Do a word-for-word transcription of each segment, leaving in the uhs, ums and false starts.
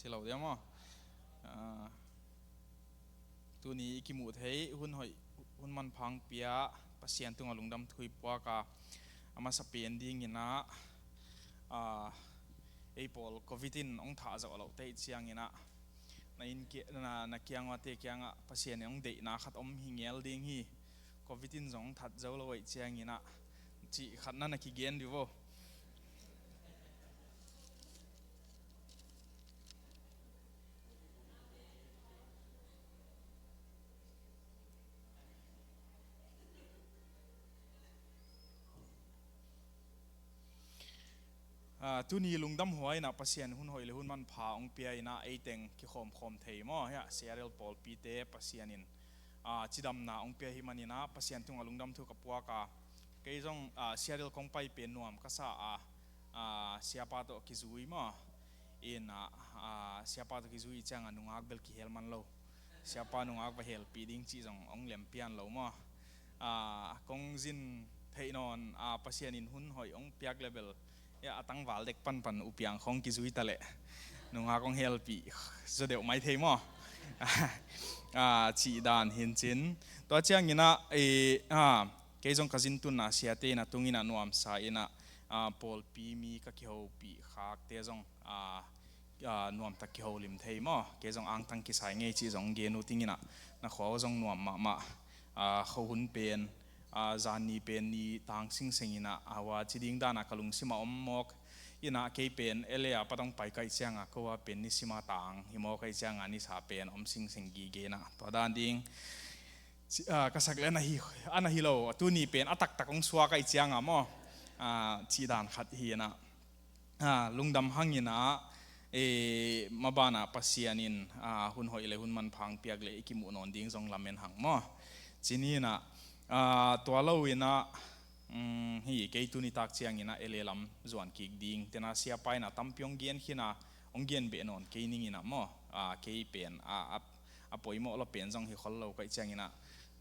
si lo dia maw? Ah, tuni i kimuh theih hun hoih, hun manpha hong pia, Pasian tungah lungdam thu i puak a, a masa pen dingin ah, ah, ei pawl covid in hong thah zawh loh theih ciangin ah, na inn ki-, na, na kiang uate kiangah Pasian in hong deihna khat om hi ngel ding hi. Covid in zong hong that zo lo ahih ciangin ah, cih khat na na kigen dih vo. Ah, tuni lungdam huai in ah Pasian hun hoih le hun manpha hong pia in ah, ei teng kikhawmkhawm thei maw? Hiah, Seattle pawlpite Pasian in, ah, cidamna hong pia hi manin ah, Pasian tungah lungdam thu ka puak a, kei zong, ah, Seattle kong pai pen nuam ka sa a, ah, siapa tawh kizui maw? In ah, ah, siapa tawh kizui ciangah nungak bel kihel man lo. Siapa nungak va helpih ding cih zong hong lem pian lo maw? Ah, kong zin theih nawn, ah, Pasian in hun hoih hong piak le bel, ia, a tangval dek panpan u piang khawng kizui ta leh nungak hong helpih zaw deuh mai thei maw? Ah, cih dan hi cin. Tua ciangin ah, eh, ah, kei zong ka zin tunna siate in a tungin ah nuamsa in ah, ah, pawlpi mi ka kihopih khakte zong, ah, ah, nuamtak kiholim thei maw? Kei zong angtang kisai ngei cih zong gen uh tingin ah, na khua uh zong nuam mahmah. Ah, khuahun pen, ah, zan ni pen ni tang singseng in ah, a hua ci ding dan ah ka lungsim ah om mawk in ah, kei pen L A a pat hong pai ka hih ciangah, ko a pen nisima tang hi mawk ka hih ciangah, nisa pen om singseng gige in ah, tua dan ding ci-, ah, ka sak le a na hi, a na hi lo, a tuni pen a taktak hong suak ka hih ciangah maw? Ah, cih dan khat hi in ah, ah, lungdam hang in ah, eh, maban ah Pasian in, ah, hun hoih le hun manpha hong piak le i kimuh nawn ding zong lamen hang maw? Ci ni in ah, ah, tua lo in ah, um, hi, kei tuni tak ciangin ah L A lam zuan kik ding. Tena siapa in ah tampi hong gen khin a, hong gen beh nawn kei ning in ah maw? Ah, kei pen, ah, a, a poimawh lo pen zong hi khol lo ka hih ciangin ah,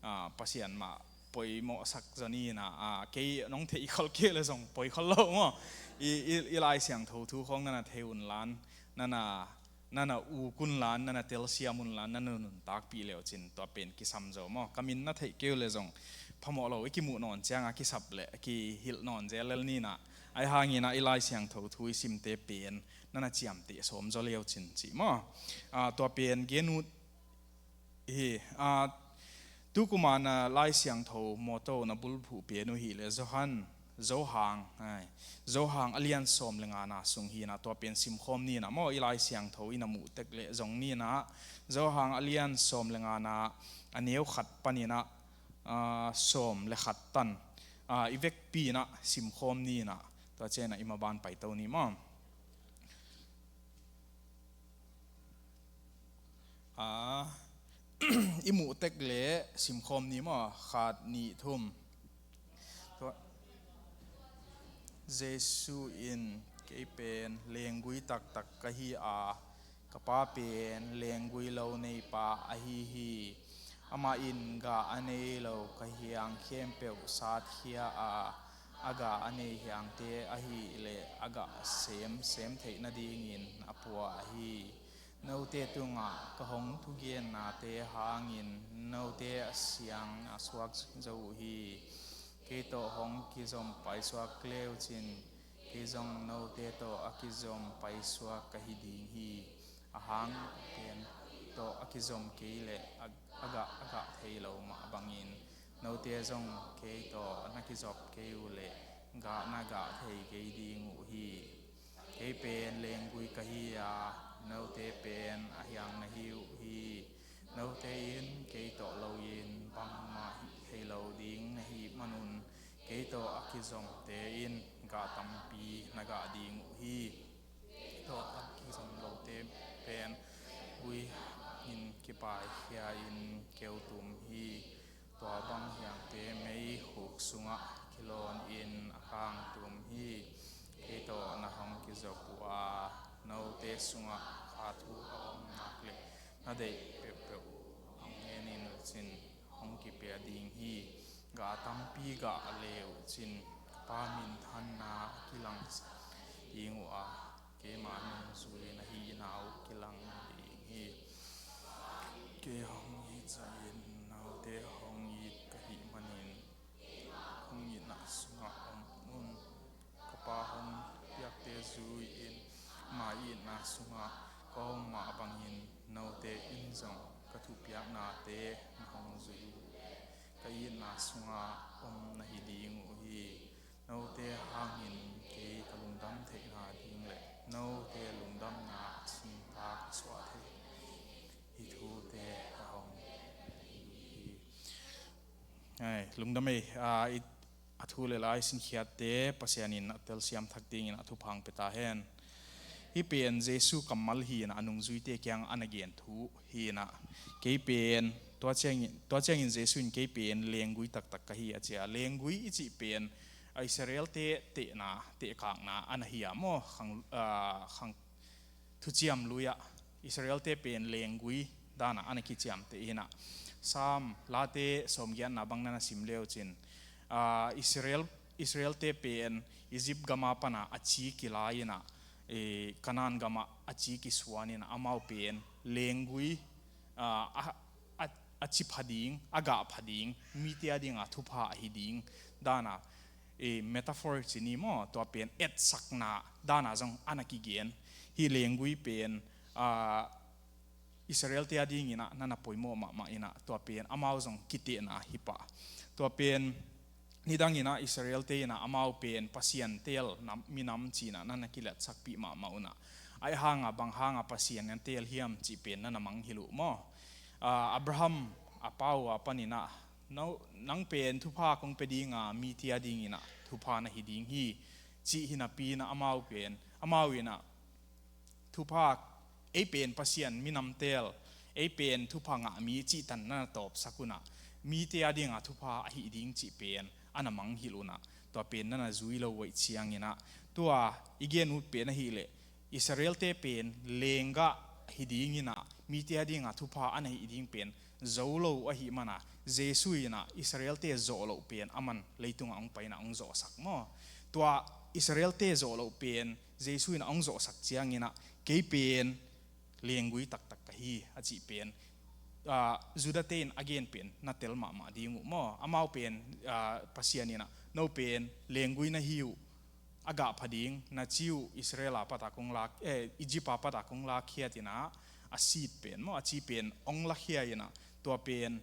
ah, Pasian mah poimawh sak zaw ni in ah, ah, kei nong theih khol kei le zong poi khol lo maw? I, i, i Lai Siangtho thu khawng na na thei un lan, na na, na na uk un lan, na na telsiam un lan, na na nuntakpih le uh cin tua pen kisam zo maw? Ka min na theih kei uh le zong phamawh lo, i kimuh nawn ciangah kisap le kihilh nawn zel lel ni in ah, ahi hangin ah i Lai Siangtho thu i simte pen na na ciamteh sawm zaw le uh cin cih maw? Ah, tua pen gen uh hi, ah, tu kuma na Lai Siangtho mawtaw na bulphuh pen uh hi le Johan, Johan, ai, Johan a lian sawm le ngana sung hi in ah, tua pen simkhawm ni in ah maw? I Lai Siangtho i na muh tek le zong ni in ah, Johan a lian sawm le ngana a neu khat panin ah, ah, sawm le khat tan, ah, i vekpi in ah simkhawm ni in ah, tua ciangin ah i maban paito ni maw? Ah, i muh tek le simkhawm ni maw? Khat, nih, thum. Tua, Jesu in, "Kei pen lenggui taktak ka hi a, ka Pa pen lenggui lo neipa ahi hi. Amah in gah a nei lo ka hiang khempeuh satkhia a, a gah a nei hiangte ahih leh a gah sem, sem theih nadingin a pua ahi. Note tungah ka hong thugennate hangin note a siang a suak zo uh hi. Kei tawh hong kizom paisuak le uh cin, kei zong note tawh a kizom paisuak ka hi ding hi. A hang pen tawh a kizom kei leh a, a gah, a gah thei lo mah bangin, note zong kei tawh na kizop kei uh leh gah na gah thei kei ding uh hi. Kei pen lenggui ka hi a, note pen a hiang na hi uh hi. Note in kei tawh loin bangmah hih thei lo ding na hih manun, kei tawh a kizomte in gah tampi na gah ding uh hi. Kei tawh a kizom lote pen gui in kipaikhia in keu tum hi. Tua bang hiangte meikhuk sungah kilawnin a kang tum hi. Kei tawh na hong kizop uh a, note sungah kha thu a om nak leh na deih peuhpeuh hong ngen in uh cin, hong kipia ding hi. Gah tampi gah le uh cin, ka Pa minthanna a kilangsak ding uh a, Keimah nungzuiin a hihna uh kilang ding hi. Kei hong it zahin note hong it ka hih manin hong itna sungah om un. Ka Pa hong piakte zui-in ama itna sungah ka om mah bangin note in zong ka thupiaknate na hong zui uh leh ka itna sungah om na hi ding uh hi. Note hangin kei ka lungdam theihna ding le note lungdamna a sungtak a suah thei hih thute ka hong gen hi. Ai, lungdam ei. Ah, i, a thu le lai sinkhiatte Pasian in a telsiam thak dingin a thupha hong pia ta hen. Hih pen Jesu kammal hi-in a nungzuite kiang a na gen thu hi-in a, kei pen, tua ciangin, tua ciangin Jesu in kei pen lenggui taktak ka hi a ci a. Lenggui i cih pen a Israelte tehna, tehkakna a na hi a maw, khang, ah, khang thuciam lui-ah Israelte pen lenggui dana a na kiciamteh hi-in a. Sam Late sawmgiatna bang na na sim leu cin, ah, Israel, Israelte pen Egypt gama pana a ci kilai-in a, eh, Canaan gamah a ci kisuan in a, amau pen lenggui, ah, a, a, a ci pha ding, a gah pha ding, mite a dinga thupha ahi ding dana, eh, metaphor ci ni maw, tua pen etsakna dana zong a na kigen. Hih lenggui pen, ah, Israelte a dingin a na na poimawh mahmah in a, tua pen amau zong kitehna hi pah. Tua pen nidangin a Israelte in a amau pen Pasian teel nam, minam ci-in a na na kiletsakpih mahmah un a, ahi hanga bang hanga Pasian na teel hiam cih pen na na mangngilh uh maw? Ah, Abraham a pa uh a panin a, no, nang pen thupha kong pia dinga mite a dingin a thupha na hi ding hi, cih hi napi-in a amau pen, amau in a thupha, ei pen Pasian minam teel, ei pen thupha ngah mi cih tan na na tawpsak un a, mite a dinga thupha ahih ding cih pen a na mangngilh un a, tua pen na na zui lo uh ahih ciangin a, tua i gen ut pen ahih leh Israelte pen lenggah hi dingin a, mite a dinga thupha a na hih ding pen zo lo uh ahih man a, Jesu in a Israelte zawh loh pen aman leitungah hong pai in a hong zawhsak maw? Tua Israelte zawh loh pen Jesu in a hong zawhsak ciangin a, kei pen lenggui taktak ka hi a cih pen, ah, Judate in a gen pen na tel mahmah ding uh maw? Amau pen, ah, Pasian in a, no pen lenggui na hi uh, a gah pha ding, na ci uh Israel a patah kong lak, eh, Egypt a patah kong lakkhiat in a, a seed pen maw, a ci pen hong lakhia in a, tua pen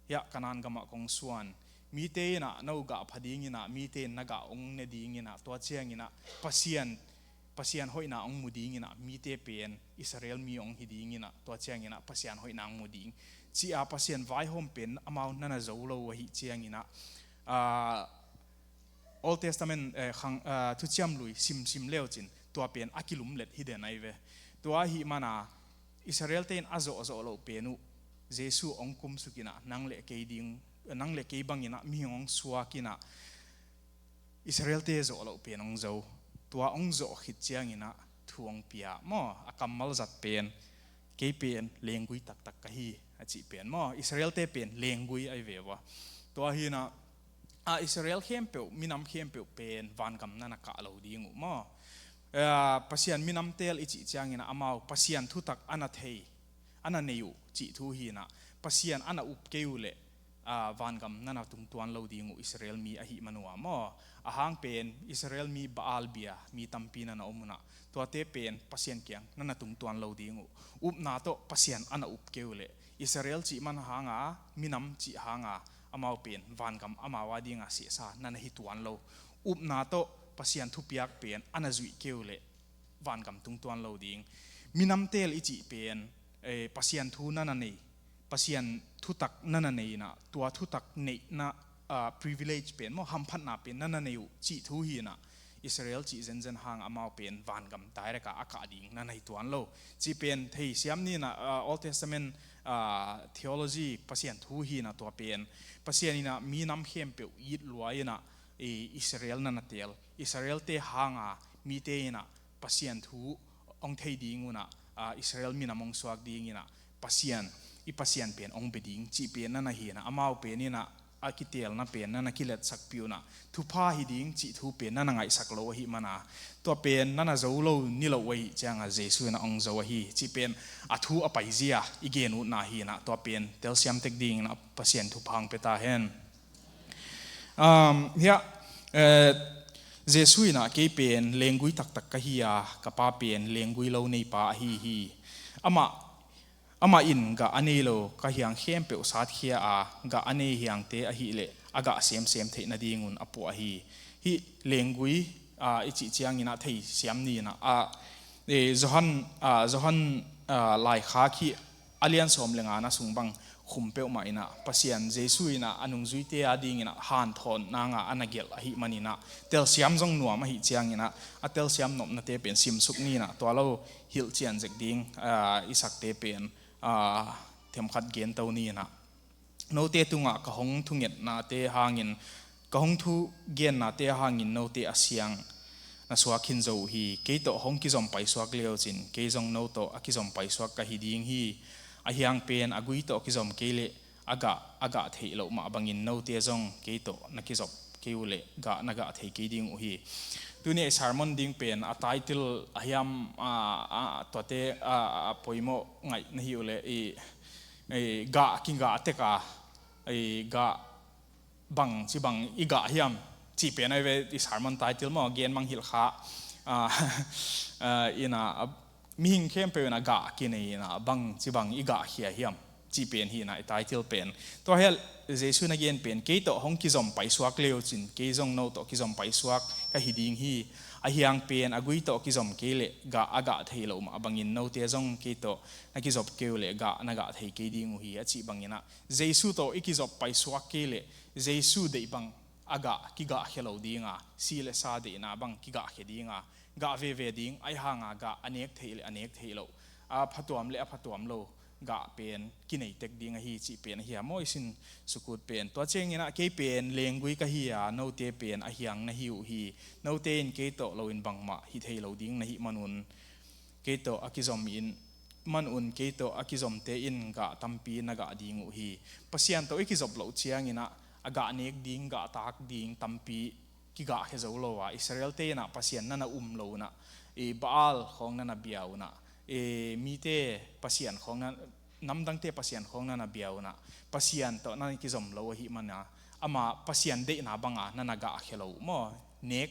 hiah Canaan gamah kong suan. Mite in a no gah pha dingin a, mite in na gah hong ne dingin a, tua ciangin a Pasian, Pasian hoihna hong mu dingin a, mite pen Israel mi hong hi dingin a, tua ciangin a Pasian hoihna hong mu ding, ci-a Pasian vaihawm pen amau na na zo lo uh ahih ciangin a, ah, Old Testament, eh, khang, ah, thuciam lui simsim leu cin, tua pen a kilumlet hi den ahi ve. Tua ahih man a Israelte in a zawhzawh loh pen uh Jesu hong kumsuk in a, nang le kei ding, nang le kei bangin a mihing hong suak in a, Israelte zawh loh pen hong zo. Tua hong zawh khit ciangin a thu hong pia maw, a kammal zat pen, kei pen lenggui taktak ka hi a cih pen maw, Israelte pen lenggui ahi ve ua. Tua hi-in a, a Israel khempeuh, minam khempeuh pen vangam na na kah lo ding uh maw? Eh, Pasian minam teel i cih ciangin a amau Pasian thutak a na thei, a na nei uh cih thu hi-in a, Pasian a na up kei uh leh, ah, vangam na na tungtuan lo ding uh Israel mi ahih man ua maw? A hang pen Israel mi Baal bia mi tampi na na om un a, tuate pen Pasian kiang na na tungtuan lo ding uh. Upna tawh Pasian a na up kei uh leh Israel cih man hanga, minam cih hanga, amau pen vangam amau a dinga sehsa na na hi tuan lo. Upna tawh Pasian thupiak pen a na zuih kei uh leh vangam tungtuan lo ding. Minam teel i cih pen, eh, Pasian thu na na nei, Pasian thutak na na nei in a, tua thutak neihna, ah, privilege pen maw, hamphatna pen na na nei uh cih thu hi-in a, Israel cih zenzen hang amau pen vangam direct a a kah ding na na hi tuan lo. Cih pen theisiam ni in a, ah, Old Testament, ah, theology Pasian thu hi-in a, tua pen Pasian in a minam khempeuh it lua in a, eh, Israel na na teel. Israelte hanga mite in a Pasian thu hong thei ding un a, ah, Israel minam hong suak dingin a, Pasian, i Pasian pen hong bia ding cih pen na na hi-in a, amau pen in a, a kitelna pen na na kiletsakpih unah, thupha hi ding cih thu pen na na ngaihsak lo ahih mana, tua pen na na zo lo ni lo uh ahih cianga Jesu in a hong zo ahi cih pen a thu a paizia i gen utna hi inah, tua pen telsiam tek dingin a Pasian thupha hong pia ta hen. Um, hiah, eh, Jesu inah, "Kei pen lenggui taktak ka hi a, ka Pa pen lenggui lo neipa ahi hi. Amah, amah in gah a nei lo ka hiang khempeuh satkhia a, gah a nei hiangte ahileh a gah semsem theih nadingun a puah hi." Hih lenggui, ah, i cih cianginah thei siam ni inah, ah, eh, Johan, ah, Johan, ah, laikhak hih a lian sawm le ngana sung bang khum peuhmah inah, Pasian Jesu inah a nungzuite a dinginah hanthawn nanga a na gelh ahih maninah, telsiam zong nuam ahih cianginah, a telsiam nopnate pen simsuk ni inah, tua lo hilhcian zek ding, ah, i sakte pen, ah, themkhat gento ni inah, "Note tungah ka hong thungetnate hangin, ka hong thugennate hangin note a siang na suak khin zo uh hi. Kei tawh hong kizom paisuak leucin, kei zong no tawh a kizom paisuak ka hi ding hi. A hiang pen a gui tawh kizom kei leh a gah a gah theih loh mah bangin note zong kei tawh na kizop kei uh leh gah na gah thei kei ding uh hi." Tuni a i sermon ding pen a title a hiam, a, a, tuate, a, a poimawh ngaih na hi uh leh i, i gah kigah tek a, i gah bang ci bang i gah hiam cih pen a i ve i sermon title maw, gen bang hilh kha. Ah, ah, inah, ah, mihing khempeuh inah gah kinei inah bang ci bang i gah khia hiam cih pen hi inah i title pen. Tua hiah Jesu na gen pen, "Kei tawh hong kizom paisuak leucin, kei zong no tawh kizom paisuak ka hi ding hi. A hiang pen a gui tawh kizom kei leh gah a gah thei loh mah bangin note zong kei tawh na kizop kei uh leh gah na gah thei kei ding uh hi," a cih banginah, Jesu tawh i kizop paisuak kei leh Jesu deih bang a gah kigahkhia lo dinga, si le sa deihna bang kigahkhia dinga, gah veve ding, ahi hanga gah a nek theih le a nek theih loh, a phatuam le a phatuam lo gah pen kinei tek ding ahi cih pen ahi a maw i sin sukut pen. Tua cianginah, "Kei pen lenggui ka hi a, note pen a hiang na hi uh hi. Note in kei tawh loin bangmah hi thei lo ding na hih manun, kei tawh a kizom in, manun kei tawh a kizomte in gah tampi na gah ding uh hi." Pasian tawh i kizop loh cianginah a gah nek ding, gah tak ding tampi kigahkhia zo lo a, Israelte inah Pasian na na um lo unah, i Baal khawng na na bia unah, i mite pasian khawng na, namdangte pasian khawng na na bia unah, Pasian tawh na na kizom lo ahih mana, ama Pasian deihna banga na na gahkhia lo uh maw, nek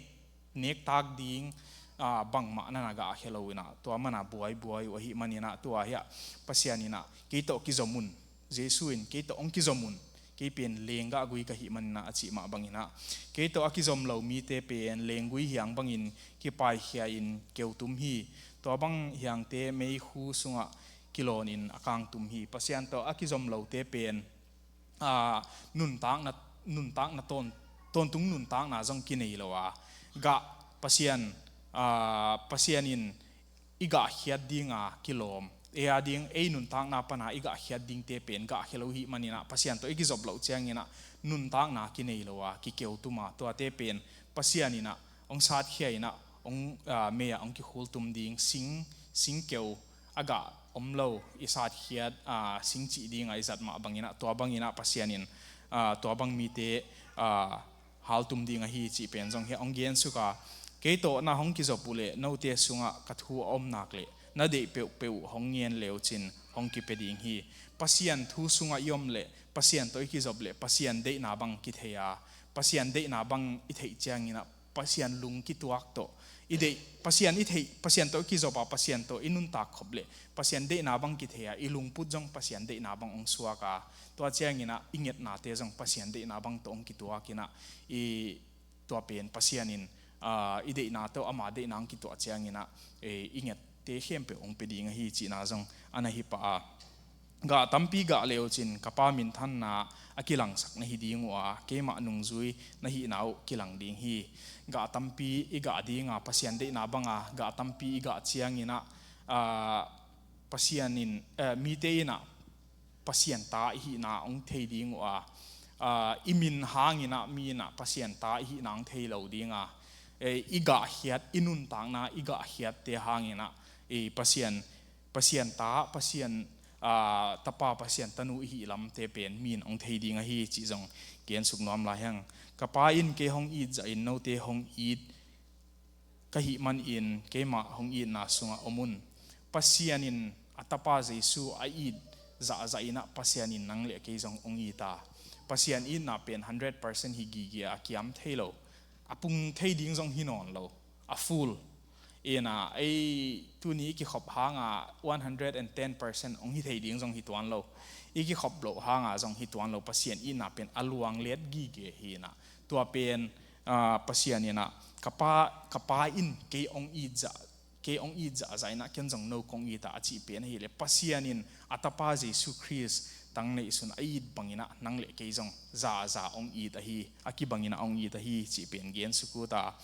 nektak ding, ah, bangmah na na gahkhia lo inah, tua mana buaibuai uh ahih maninah, tua hiah Pasian inah, "Kei tawh kizom un, Jesu in kei tawh hong kizom un, kei pen lenggah gui ka hih maninah," a cih mah banginah, "Kei tawh a kizom lo mite pen lenggui hiang bangin kipaikhia in keutum hi. Tua bang hiangte meikhu sungah kilawnin a kangtum hi." Pasian tawh a kizom lote pen, ah, nuntakna, nuntakna tawn-, tawntung nuntakna zong kinei lo a, gah Pasian, ah, Pasian in i gahkhiat dinga kilawm, ei a ding, ei nuntakna pana i gahkhiat dingte pen gahkhia lo hih maninah, Pasian tawh i kizop loh cianginah nuntakna kinei lo a, kikeutum a, tuate pen Pasian inah hong satkhia inah, hong, ah, mei-ah hong kikhultum ding, sing, singkeu a gah om lo i satkhiat, ah, sing cih dinga i zat mah banginah, tua banginah Pasian in, ah, tua bang mite, ah, haltum ding ahi cih pen zong hiah hong gensuk a, "Kei tawh na hong kizop uh leh note sungah ka thu a om nak leh na deih peuhpeuh uh hong ngen leucin hong kipia ding hi." Pasian thu sungah i om leh, Pasian tawh i kizop leh, Pasian deihna bang kithei a, Pasian deihna bang i theih cianginah, Pasian lung kituak tawh i deih, Pasian i theih, Pasian tawh i kizop a, Pasian tawh i nuntak khop leh Pasian deihna bang kithei a, i lungput zong Pasian deihna bang hong suak a, tua cianginah i ngetnate zong Pasian deihna bang tawh hong kituakinah, i tua pen Pasian in, ah, i deihna tawh ama deihna hong kituah cianginah, eh, i ngette khempeuh hong pia ding ahi cihna zong a na hi pah a. "Gah tampi gah leucin ka Pa minthanna a kilangsak na hi ding uh a, keimah nungzui na hihna uh kilang ding hi." Gah tampi i gah dinga, Pasian deihna banga gah tampi i gah cianginah, ah, Pasian in, eh, mite inah Pasian ta i hihna hong thei ding uh a, ah, i min hanginah mi inah Pasian ta i hihna hong thei lo dinga, eh, i gahkhiat, i nuntakna i gahkhiatte hanginah, eh, Pasian, Pasian ta, Pasian, aa, Tapa Pasian tanu i hih lamte pen mi in hong thei ding ahi cih zong gensuk nuam lai hang. Ka Pa in kei hong it zahin note hong it ka hih manin keimah hong itna sungah om un. Pasian in a Tapa Jesu a it zahzah in ah Pasian in nang le kei zong hong it a, Pasian itna pen hundred percent hi gige a, kiam thei lo, a pung thei ding zong hi nawn lo, a full. Ina ei tuni i kikhop hanga one hundred and ten percent hong hi thei ding zong hi tuan lo, i kikhop loh hanga zong hi tuan lo, Pasian itna pen a luang let gige hi ina. Tua pen, ah, Pasian ina ka Pa, ka Pa in kei hong it zah, kei hong it zahzah ina ken zong no kong it a, a cih pen ahileh Pasian in a Tapa Jesu Khrist tang neihsun a it bangin ah nang le kei zong zahzah hong it ahi, a kibangin ah hong it ahi cih pen gensuk uh ta.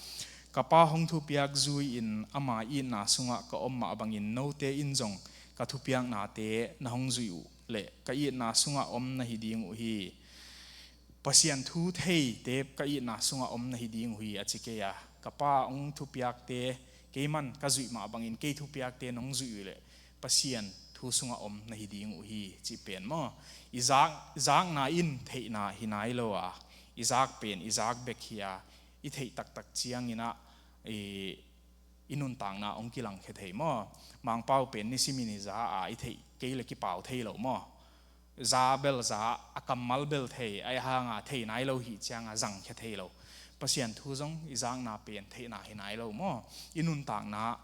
Ka Pa hong thupiak zui-in ama itna sungah ka om mah bangin note in zong ka thupiaknate na hong zuih uh leh ka itna sungah om na hi ding uh hi. Pasian thu theite ka itna sungah om na hi ding uh hi, a ci kei a. Ka Pa hong thupiakte keiman ka zuih mah bangin kei thupiakte nong zuih uh leh Pasian thu sungah om na hi ding uh hi, cih pen maw. I zak, zakna in theihna hi nai lo a, i zak pen i zak bek hi a, i theih taktak ciangin ah i, i nuntakna hong kilangkhia thei maw. Mangpau pen nisimin i za a, i theih kei le kipau thei lo maw. Za bel za, a kammal bel thei, ahi hanga thei nai lo hi cianga zangkhia thei lo. Pasian thu zong i zakna pen theihna hi nai lo maw. I nuntakna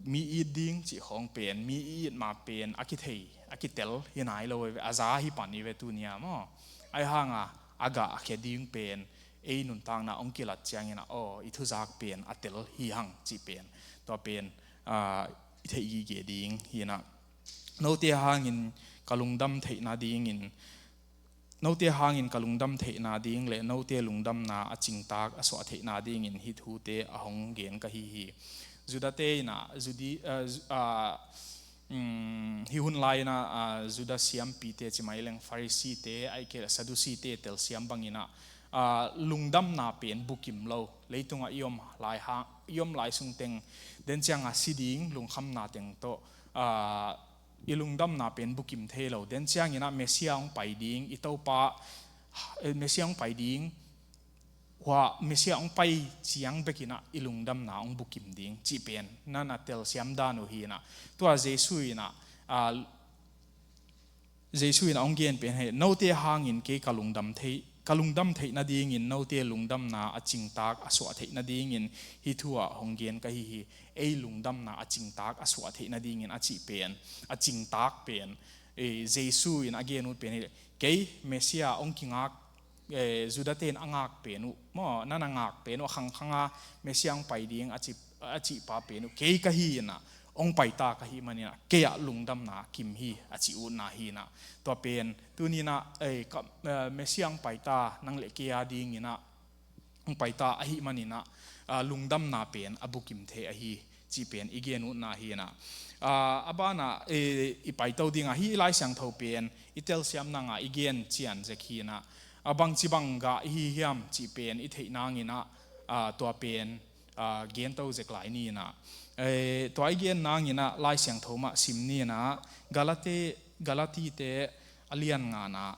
mi it ding cih khawng pen, mi i it ma pen a kithei, a kitel hi nai lo ve, a za hi pan i ve tunia maw. Ahi hanga a gah a khia ding pen ei nuntakna hong kilat ciangin ah, aw, i thuzak pen a tel hi hang cih pen, tua pen, ah, i theih gige ding hi ina. Note hangin ka lungdam theihna dingin, note hangin ka lungdam theihna ding le note lungdamna a cingtak a suah theihna dingin hih thute a hong gen ka hi hi. Judate ina, Judi, ah, Ju-, ah, um, hih hun lai ina, ah, Juda siampite ci mai leng, Pharisee-te, ahih kei leh Sadducee-te telsiam bangin ah, ah, lungdamna pen bukim lo. Leitungah i om lai ha, i om lai sung teng, den cianga si ding lungkhamna teng tawh, ah, i lungdamna pen bukim thei lo. Den ciangin ah Messiah hong pai ding, i Topa, eh, Messiah hong pai ding, hua Messiah hong pai ciang bekin ah i lungdamna hong bukim ding cih pen na na telsiam dan uh hi ina. Tua Jesu ina, ah, Jesu ina hong gen pen hi, note hangin kei ka lungdam thei, ka lungdam theihna dingin note lungdamna a cingtak a suah theihna dingin hih thu ah hong gen ka hi hi. Ei lungdamna a cingtak a suah theihna dingin a cih pen, a cingtak pen, eh, Jesu in a gen ut pen hi, kei Messiah hong kingak, eh, Judate in a ngak pen uh maw, nan a ngak pen uh, a khangkhanga Messiah hong pai ding a ci, a cihpa pen uh kei ka hi ina, hong paita ka hih manin ah kei ah lungdamna kim hi, a ci utna hi ina. Tua pen tuni ina, eh, ka, eh, Messiah hong paita nang le kei a dingin ah hong paita ahih manin ah, ah, lungdamna pen a bukim thei ahi cih pen i gen utna hi ina. Ah, a banah, eh, i paito dingah hih Lai Siangtho pen i telsiam nanga i gen cian zek hi ina. A bangci bang gah i hi hiam cih pen i theih nangin ah, ah, tua pen, ah, gento zek lai ni ina. Eh, tua i gen nangin ah Lai Siangtho mah sim ni ina. Galati, Galatite a lian ngana,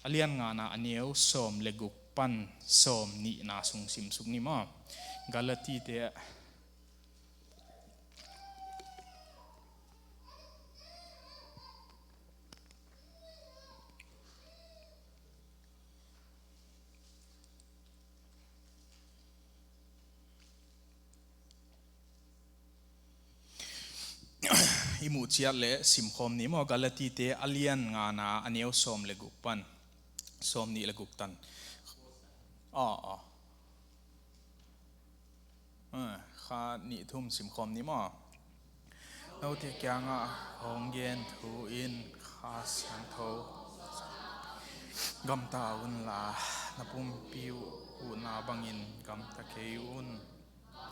a lian ngana a neu sawm le guk pan sawm nihna sung simsuk ni maw. Galatite i muh ciat le simkhawm ni maw, Galatite a lian ngana a neu sawm le guk pan sawm nih le guk tan. Aw, aw. Eh, kha nih thum simkhawm ni maw. Note kiangah hong gen thu in Kha Siangtho gamta unla, na pumpi uh utna bangin gamta kei un.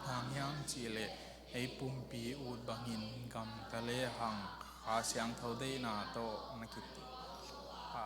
Bang hiam cihleh ei pumpi ut bangin gamta lehang Kha Siangtho deihna tawh na kiti. Ha, ha.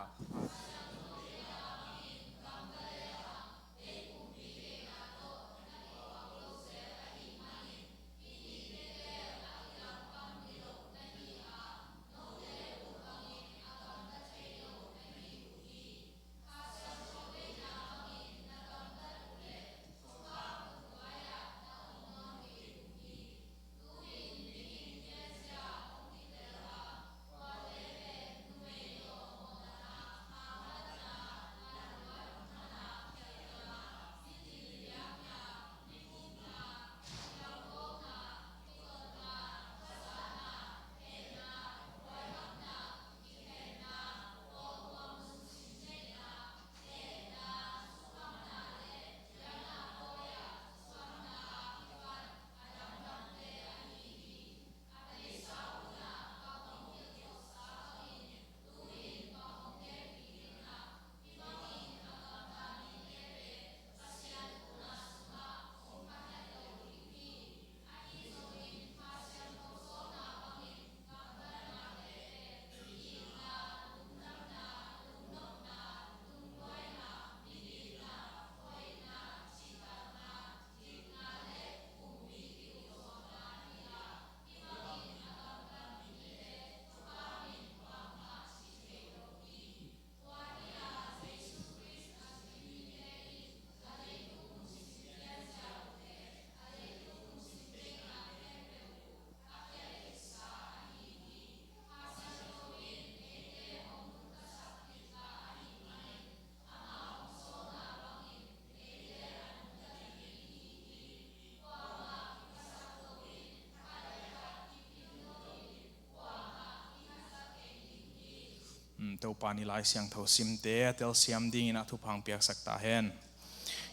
Topa in i Lai Siangtho simte a telsiam dingin a thupha hong piaksak ta hen.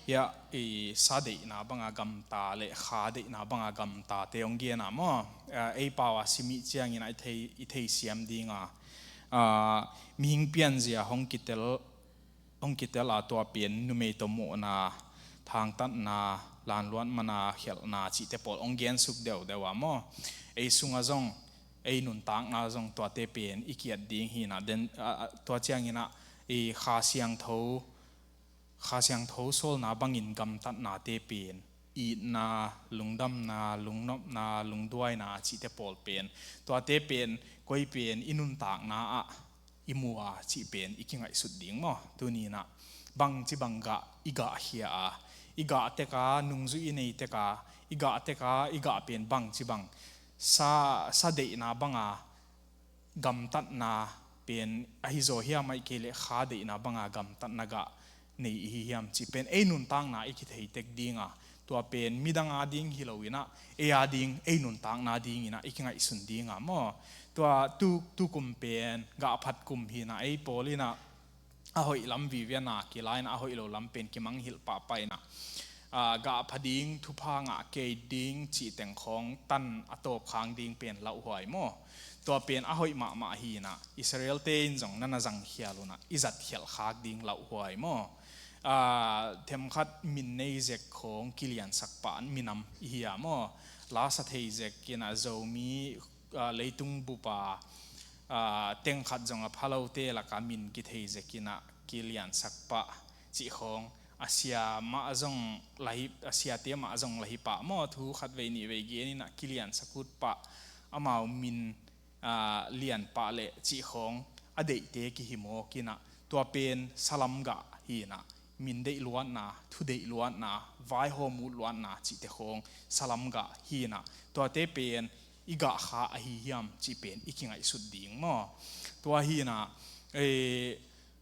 Hiah i sa deihna banga gamta le kha deihna banga gamtate hong gen a maw? Ei pau a sim i hih ciangin a i thei, i theisiam dinga, mihing pianzia hong kitel, hong kitel a, tua pen numei tawh mawhna, thangtatna, lanluat mana, khialhna cihte pawl hong gensuk deuhdeuh a maw? Ei sunga zong, ei nuntakna zong tuate pen i kiat ding hi na, den, tua ciangin a i Kha Siangtho, Kha Siangtho sawlna bangin gamtatnate pen itna, lungdamna, lungnopna, lungduaina cihte pawl pen, tuate pen koi pen i nuntakna ah i mu a cih pen i kingaihsut ding maw? Tuni in a bangci bang gah i gahkhia a, i gah tek a, nungzui i nei tek a, i gah tek a, i gah pen bangci bang sa, sa deihna banga gamtatna pen ahi zaw hiam, ahih kei leh kha deihna banga gamtatna gah nei i hi hiam cih pen ei nuntakna i kithei tek dinga, tua pen midang a ding hi lo in a, ei a ding, ei nuntakna dingin a i kingaihsun dinga maw? Tua tu, tu kum pen gahphat kum hi na, ei pawl in a a hoih lam vivian a kila in a, a hoih lo lam pen kimangngilh pahpah in a, gahpha ding, thupha ngah kei ding cih teng khawng tan a tawp khak ding pen lauhuai maw? Tua pen a hoih mahmah hi na, Israel-te in zong na na zangkhial un a, i zatkhialh khak ding lauhuai maw? Themkhat min nei zek khawng kiliansak pah minam i hi a maw? Lasa thei zek in a Zomi leitung bup a teng khat zong a phalote laka min kithei zek in a kiliansak pah cih khawng, a sia mah zong la hi, a siate mah zong la hi pah maw? Thu khat vei nih vei gen in a kiliansak ut pah, amau min lian pah le cih khawng a deihte kihi mawk in a, tua pen salam gah hi na, min deih luatna, thu deih luatna, vaihawm ut luatna cihte khawng salam gah hi na, tuate pen i gah kha ahi hiam cih pen i kingaihsut ding maw? Tua hi na,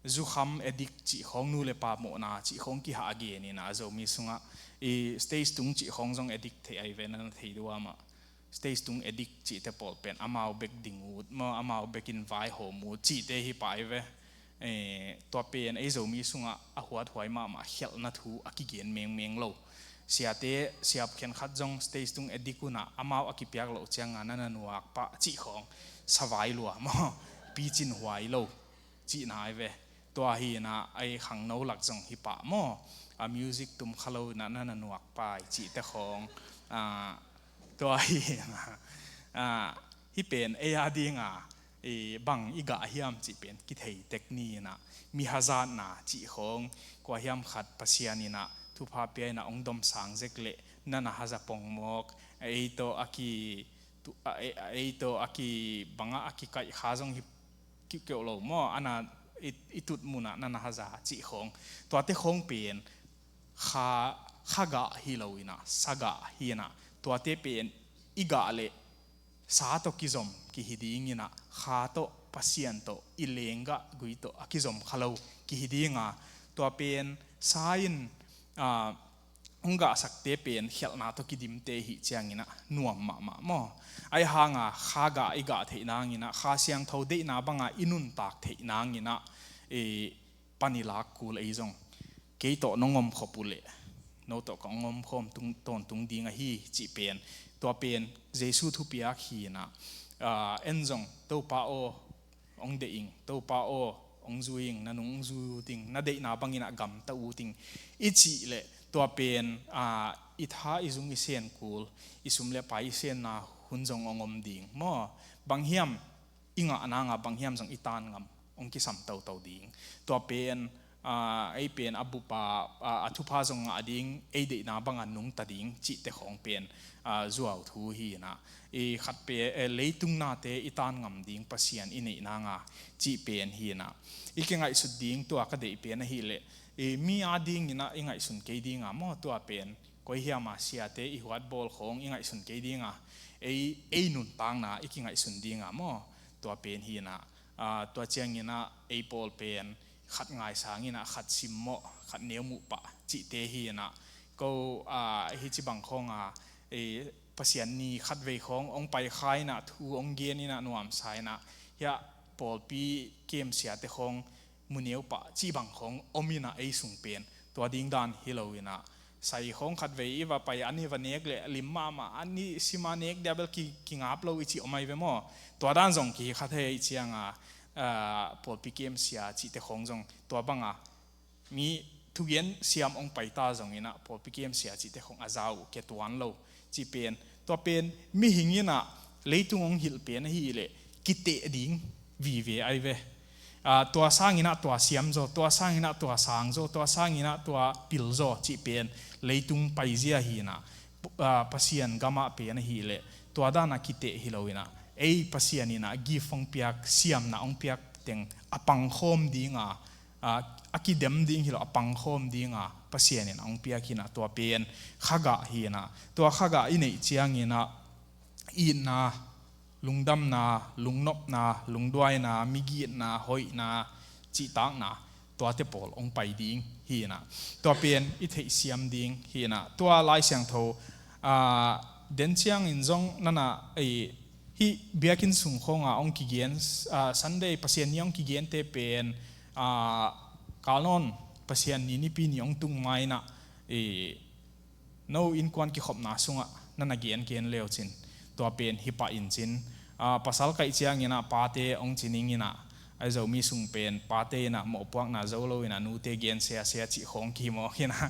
zukham addict cih khawng, nu le pa mawhna cih khawng kihah a gen in a, Zomi sungah i stage tung cih khawng zong addict thei ahi ve, na na thei dua mah. Stage tung addict cihte pawl pen amau bek ding ut maw, amau bekin vaihawm ut cihte hi pah ahi ve. Tua pen ei Zomi sungah a huathuai mahmah khialhna thu a kigen mengmeng lo. Siate, siap khenkhat zong stage tung addict un a, amau a kipiak loh cianga na na nuak pah cih khawng, savai lua maw, picin huai lo cihna ahi ve. Tua hi na, ei khangno lak zong hi pah maw? A music tum kha lo in a na na nuak pah cihte khawng, tua hi na, hih pen ei a dinga bang i gah hiam cih pen kithei tek ni in a, mi hazatna cih khawng, kua hiam khat Pasian in a thupha pia in a hong domsang zek leh na na haza pongmawk, ei tawh a ki, ei tawh a ki bangah a kikaih kha zong hi kiukeuh lo maw? A na i, i tut munah na na haza cih khawng, tuate khawng pen kha, kha gah hi lo in a, sa gah hi in a, tuate pen i gah leh sa tawh kizom kihi ding in a, kha tawh, Pasian tawh i lenggah gui tawh a kizom kha lo kihi dinga, tua pen sa in hong gahsakte pen khialhna tawh kidimte hi ciangin a nuam mahmah maw? Ahi hanga kha gah i gah theih nangin a, Kha Siangtho deihna banga i nuntak theih nangin a, pan i lak kul ei zong, kei tawh nong om khop uh leh no tawh ka hong om khawm tung, tawntung ding ahi cih pen, tua pen Jesu thupiak hi in a, en zong, Topa aw, hong deih ing, Topa aw, hong zui ing, na nung hong zui ut ing, na deihna bangin a gamta ut ing i cih leh, tua pen i tha i zung i sen kul, i sum le pai i senna hun zong hong om ding maw? Bang hiam i ngah nanga bang hiam zong i tan ngam hong kisam toto ding. Tua pen ei pen a bup a, a thupha zong ngah ding, ei deihna banga nungta ding cihte khawng pen zuau thu hi in a, i khat pen leitung nate i tan ngam ding Pasian i neih nanga cih pen hi in a, i kingaihsut ding tua ka deih pen ahih leh, mi a dingin a i ngaihsun kei dinga maw? Tua pen koi hiam a siate i huat bawl khawng i ngaihsun kei dinga, ei, ei nuntakna i kingaihsun dinga maw? Tua pen hi in a, tua ciangin a ei pawl pen khat ngaisang in a khat simmawh, khat neu muh pah cihte hi in a, ko, hici bang khawng a, Pasian ni khat vei khawng hong pai kha in a, thu hong gen in a, nuamsa in a, hiah pawlpi kem siate khawng mu neu pah cih bang khawng om inah ei sung pen tua ding dan hi lo inah, sai khawng khatvei i va pai an i va nek leh lim mahmah an i sima nek dia bel ki, kingap lo i cih om ai ve maw? Tua dan zong kihi kha thei ih cianga, ah, pawlpi kem sia cihte khawng zong tua banga mi thugen siam hong paita zong inah pawlpi kem sia cihte khawng a za uh kia tuan lo cih pen, tua pen mihing inah leitung hong hilh pen ahih leh kiteh ding vive ai ve. Ah, tua sang inah tua siam zaw, tua sang inah tua sang zaw, tua sang inah tua pil zaw cih pen leitung paizia hi inah, ah, Pasian gamah pen ahih leh tua dana kiteh hi lo inah, ei Pasian inah gift hong piak, siamna hong piak teng a pangkhawm dinga, ah, a kidem ding hi lo, a pangkhawm dinga Pasian in hong piak hi inah, tua pen khagah hi inah, tua khagah i neih ciang inah itna, lungdamna, lungnopna, lungduaina, migitna, hoihna, cihtakna, tuate pawl hong pai ding hi inah, tua pen i theihsiam ding hi inah. Tua Lai Siangtho, ah, den ciangin zong nana ei, hih biakinn sung khawnga hong kigen, ah, Sunday Pasian ni hong kigente pen, ah, kalnawn Pasian ni nipi ni hong tung ma inah, ei, no innkuan kikhopna sungah nana gengen leucin, tua pen hi pah in cin, ah, pasal kaih ciang inah pate hong ci ning inah, ai Zomi sung pen pate inah mawhpuakna zo lo inah nute gen siasia cih khawng kimawk inah,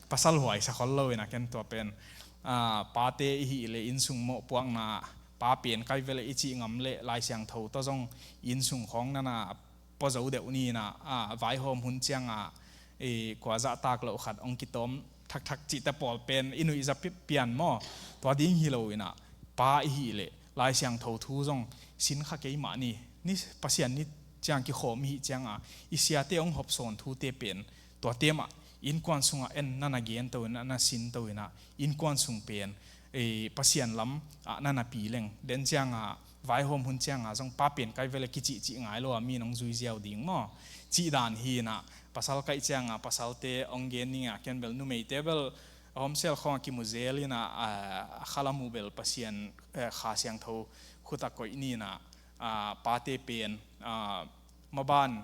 pasal huaisa khol lo inah ken tua pen, ah, pate i hih leh innsung mawhpuakna, pa pen kai veleh i cih ngam leh Lai Siangtho tawh zong innsung khawng nana pua zo deuh ni inah, ah, vaihawm hun cianga, eh, kua zahtak loh khat hong kitawm thakthak cihte pawl pen i nuihza pi-, pian maw? Tua ding hi lo inah, pa i hih leh Lai Siangtho thu zong sin kha kei mah ni, ni Pasian ni ciang kikhawm i hih cianga i siate hong hopsawn thute pen tuate mah innkuan sungah en nana gen to inah, na sin to inah, innkuan sung pen, eh, Pasian lam ah nana pi leng, den cianga vaihawm hun cianga zong pa pen kai veleh kicihcih ngai lo a mi nong zui ziau ding maw? Cih dan hi inah, pasal kaih cianga pasalte hong gen ninga ken bel numeite bel a hawmsel khawng a kimu zel inah, ah, a khalam uh bel Pasian, eh, Kha Siangtho khut a koih ni inah, ah, pate pen, ah, maban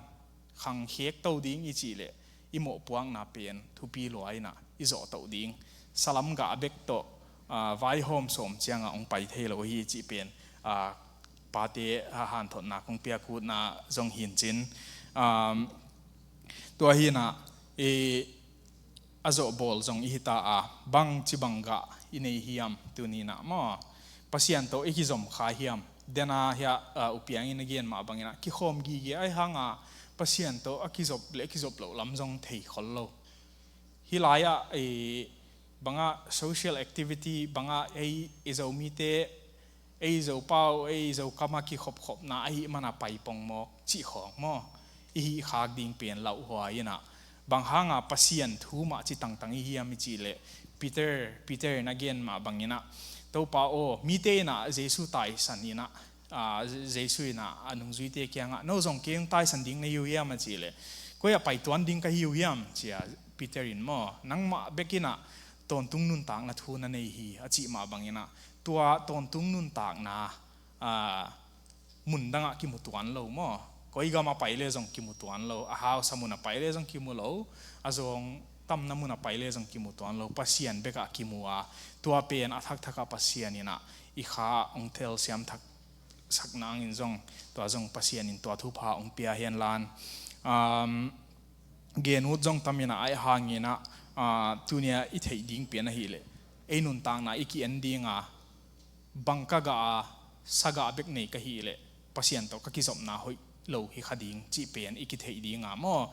khang khek to ding i cih leh i mawhpuakna pen thupi lua inah i zawh toh ding. Salam gah bek tawh, ah, vaihawm sawm cianga hong pai thei lo hi cih pen, ah, pate, ah, hanthotna kong piak utna zong hi in cin. Um, tua hi inah, eh, a zawhbawl zong i hita a, bangci bang gah i nei hiam tuni inah maw? Pasian tawh i kizom kha hiam? Dena hiah, ah, U Piang in a gen mah bang inah kikhawm gige ai hanga Pasian tawh a kizop leh a kizop loh lam zong thei khol lo. Hih lai-ah, eh, bangah social activity bangah ei, ei Zomite, ei Zopau, ei Zokam a kikhopkhopna ahih mana pai pongmawk cih khawng maw? I hih khak ding pen lauhuai inah, bang hanga Pasian thu mah ci tangtang i hiam i cih leh, Peter, Peter in a gen mah bang inah, Topa aw, mite inah Jesu taisan inah, ah, Jesu inah a nungzuite kiangah, no zong kei hong taisan ding na hi uh hiam a cih leh, koi ah paituan ding ka hi uh hiam, ci a Peter in maw, nangmah bek inah tawntung nuntakna thu na nei hi a cih mah bang inah, tua tawntung nuntakna, ah, mun dangah kimu tuan lo maw? Koi gam a pai le zong kimu tuan lo, a hausa mun a pai le zong kimu lo, a zawng tamna mun a pai le zong kimu tuan lo, Pasian bekah kimu a, tua pen a thakthakah Pasian inah i kha hong telsiam thak sak nangin zong, tua zong Pasian in tua thupha hong pia hen lan. Um, gen ut zong tam inah ai hang inah, ah, tunia i theih ding pian ahih leh, ei nuntakna i ki-en dinga, bang ka gah a, sa gah bek nei ka hih leh Pasian tawh ka kizopna hoih lo hi kha ding cih pen i kitheih dinga maw?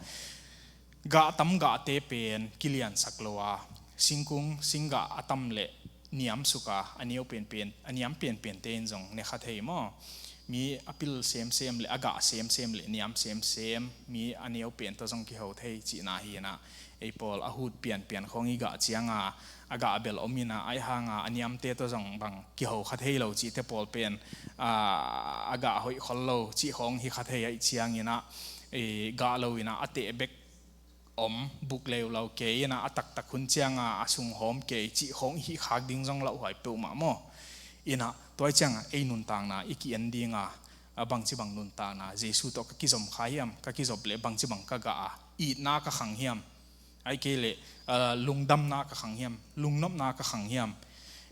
Gah tam gahte pen kiliansak lo a, singkung singgah a tam leh niamsuk a, a neu penpen, a niam penpente in zong ne kha thei maw? Mi a pil semsem leh a gah semsem leh niam semsem, mi a neu pen tawh zong kiho thei cihna hi inah, ei pawl a hut pianpian khawng i gah cianga, a gah bel om inah ai hanga a niamte tawh zong bang kiho kha thei lo cihte pawl pen, ah, a gah hoih khol lo cih khawng hi kha thei ahih ciang inah, eh, gah lo inah a teh bek om, buk leulau kei inah a taktak hun cianga a sunghawm kei cih khawng i hih khak ding zong lauhuai peuhmah maw? Inah tua cianga ei nuntakna i ki-en dinga, a, bangci bang nuntakna, Jesu tawh ka kizom kha hiam, ka kizop leh bangci bang ka gah a, itna ka khang hiam, ahih kei leh, a, lungdamna ka khang hiam, lungnopna ka khang hiam,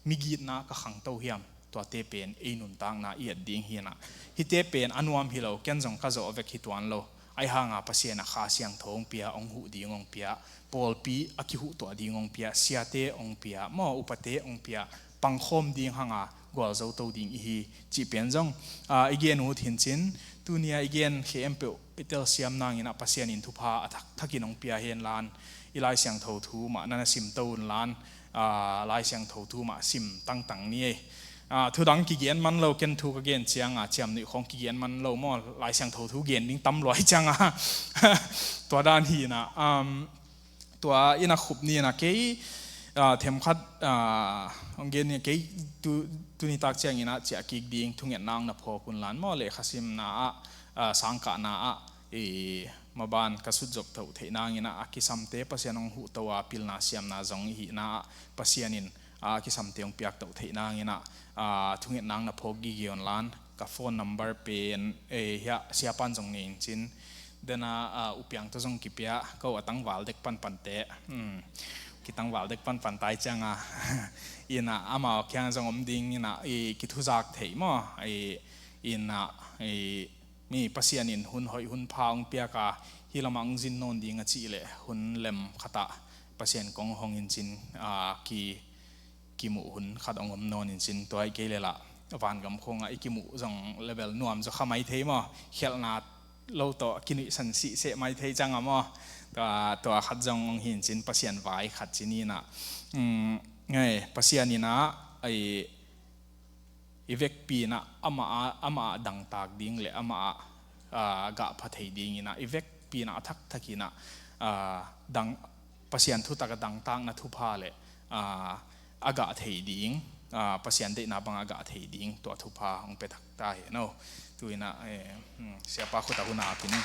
migitna ka khangto hiam, tuate pen ei nuntakna i et ding hi inah. Hihte pen a nuam hi lo, ken zong ka zawh vek hi tuan lo. Ahi hanga Pasian a Kha Siangtho hong pia, hong huh ding hong pia, pawlpi a kihuhtuah ding hong pia, siate hong pia, maw, upate hong pia, pangkhawm ding hanga gualzo to ding i hi cih pen zong, a, i gen ut hi in cin, tuni-a i gen khempeuh i telsiam nang inah Pasian in thupha a thak, thakin hong pia hen lan, i Lai Siangtho thu mah na na simto un lan, a, Lai Siangtho thu mah sim tangtang ni ei. A, thu dang kigen man lo, ken thu ka gen cianga ciamnuih khawng kigen man lo maw, Lai Siangtho thu gen ding tam lua hi cianga. Tua dan hi inah, um, tua inah khup ni inah kei, a, themkhat, a, hong gen ni, kei tu, tuni tak ciang inah ciah kik ding thungetna hong na phawk un lan maw, lehkha simna ah, a, sangkahna ah, i, maban ka sutzop toh theih nang inah a kisamte Pasian hong huhto a, pilna siamna zong i hihna ah Pasian in, a, a kisamte hong piak toh theih nang inah, a, thungetna hong na phawk gige un lan. Ka phone number pen, e, hiah siapan zong nei in cin, dena, a, upiang tawh zong kipia, ko a tangval dek panpante, um, kitangval dek panpan tai cianga, inah amau kiang zong om ding inah, i, kithuzak thei maw, i, inah, i, mi Pasian in hun hoih hun pha hong piak a, hih lamah hong zin nawn ding a cih leh hun lem khatah Pasian kong hong in cin, a, ki, kimuh hun khat hong om nawn in cin, tua ahih kei leh lah vangam khawngah i kimuh zong level nuam zaw kha mai thei maw, khialhna lo tawh kinuihsan sihseh mai thei cianga maw, tua, tua khat zong hong hi in cin, Pasian vai khat cin inah, um, ngai, Pasian inah, ai, i vekpi inah amah a, amah a dangtak ding leh amah a, a, gah pha thei ding inah, i vekpi inah a thakthak inah, a, dang, Pasian thutak a dangtakna thupha leh, a, a gah thei ding, a, Pasian deihna bang a gah thei ding, tua thupha hong pia thak ta hen aw. Tu inah, e, hmm, siapa khut a hun a ap in.